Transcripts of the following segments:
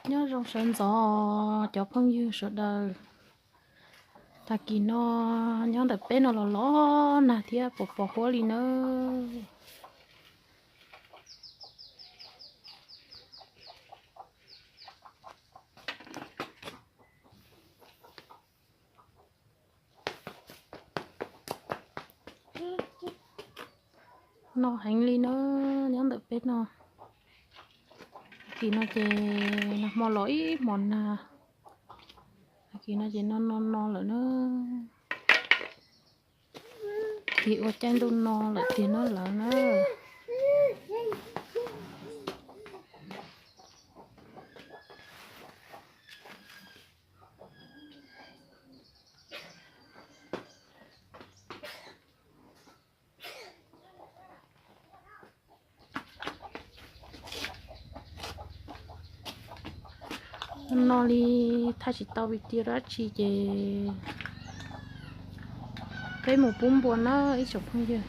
Nyob zoo sawv ntxov cov phooj ywg sawv daws. Tag kis no nyob ntawm peb no los los nag thiab puas pos huab li nawb. No heev li na, nyob ntawm peb no. Tag kis no ces nag hmo los ib hmos nag. Tag kis no ces no no no lawm na. Tiag ua caij ntuj no lawm tiag no lawm na. No li thaij tsis tau video dab tsi ces peb mus pub npua na ib tsoom phooj ywg.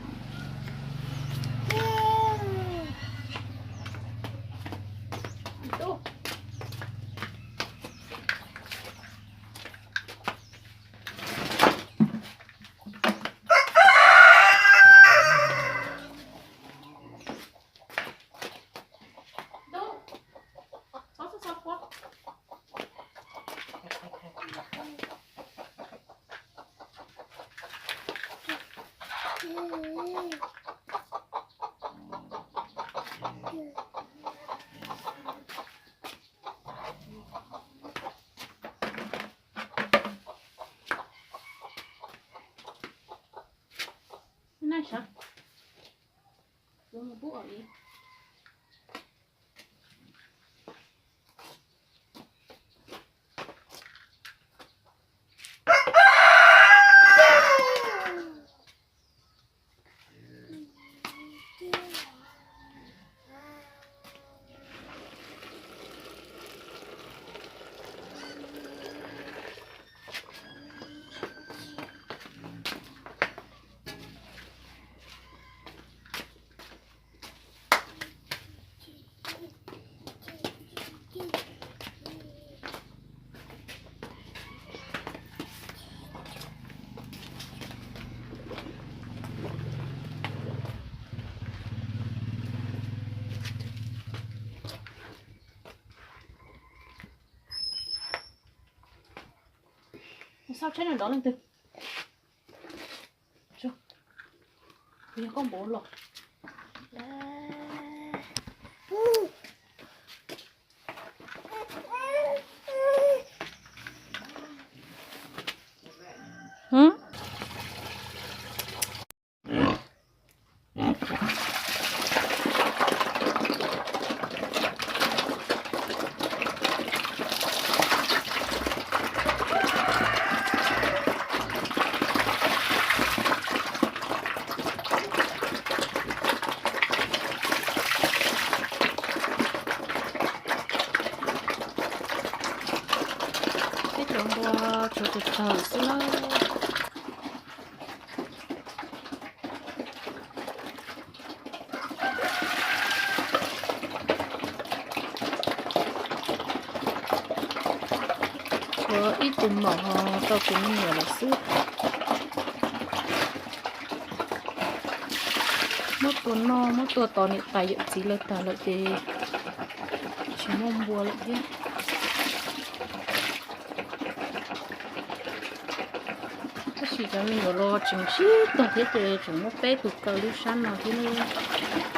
Xauj tsheb nrov leej twg? Yog koj npaum los. Peb cov npua tshuav tawg tawg xwb na. Tshuav ib tug maum ho tau tus me nyuam lawm xwb. Muab tua noj muab tua tos niam tais yawm txiv lawv tag lawm ces tsis muaj npua lawm thiab. Tab sis cov me nyuam los tseem sib tog thiab ces tseem muaj peb tug kaw lub sab no thiab nawb.